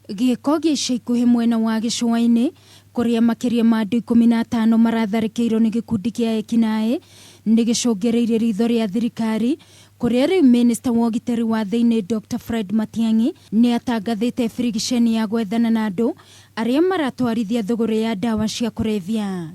Gĩko gĩa ica ikuhĩ mwena wa gĩcũa-inĩ kũrĩa makĩria ma andũ 15 maratharĩkĩirwo nĩ gĩkundi kĩa ekinaĩ nĩ gĩcũngĩrĩirie ritho rĩa thirikari kũrĩa rĩu minista wa ũgitĩri wa thĩinĩ Dr Fred Matiang'i nĩ atangathĩte birigiceni ya gwethana na andũ arĩa maratwarithia thũgũrĩ ya ndawa cia kũrebia.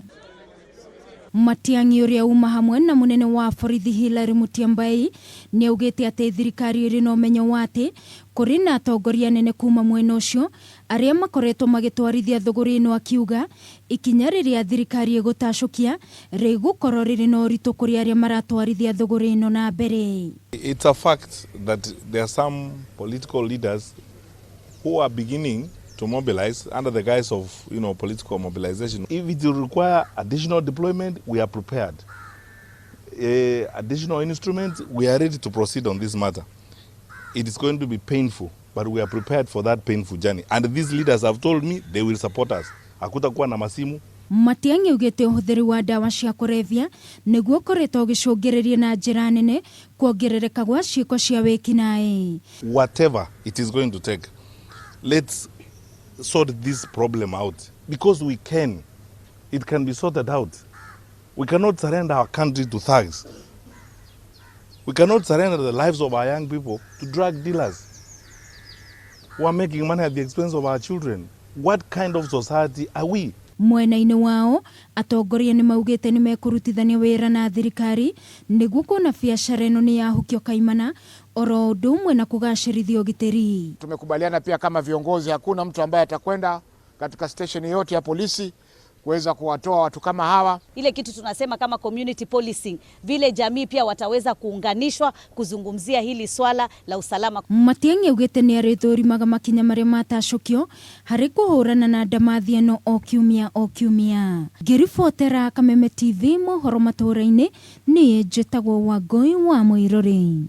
Matiang'i ũrĩa uma hamwe na mũnene wa borithi Hillary Mutyambai nĩ augĩte atĩ thirikari ĩrĩ na ũmenyo wa atĩ kũrĩ na atongoria anene kuma mwena ũcio arĩa makoretwo magĩtwarithia thũgũrĩ ĩno, akiuga ikinya rĩrĩa thirikari ĩgũtacũkia rĩgũkorwo rĩrĩ na ũritũ kũrĩ arĩa maratwarithia thũgũrĩ ĩno na mbere. It's a fact that there are some political leaders who are beginning to mobilize under the guise of political mobilization. If it will require additional deployment, we are prepared. Additional instruments, we are ready to proceed on this matter. It is going to be painful, but we are prepared for that painful journey. And these leaders have told me they will support us. Hakutakuwa na masimu. Matiang'i augĩte ũhũthĩri wa ndawa cia kũrebia nĩguo ũkoretwo ũgĩcũngĩrĩria na njĩra nene kuongerereka gwa ciĩko cia wĩkinaĩ. Whatever it is going to take, let's sort this problem out, because we can. It can be sorted out. We cannot surrender our country to thugs. We cannot surrender the lives of our young people to drug dealers who are making money at the expense of our children. What kind of society are we? Mwena-inĩ wao atongoria nĩ maugĩte nĩ mekũrutithania wĩra na thirikari nĩguo kuona biacara ĩno nĩ yahukio kaimana oro ũndũ ũmwe na kũgacĩrithia ũgitĩri. Tumekubaliana pia kama viongozi, hakuna mtu ambaye atakwenda katika station yote ya polisi kuweza kuwatoa watu kama hawa. Ile kitu tunasema kama community policing, vile jamii pia wataweza kuunganishwa kuzungumzia hili swala la usalama. Matiang'i augĩte nĩ arĩthũrimaga makinya marĩa matacũkio harĩ kũhũrana na ndamathia ĩno o kiumia o kiumia. Ngĩribotera Kameme TV mohoro matũũra-inĩ, niĩ njĩtagwo Wangũi wa Mũirũrĩ.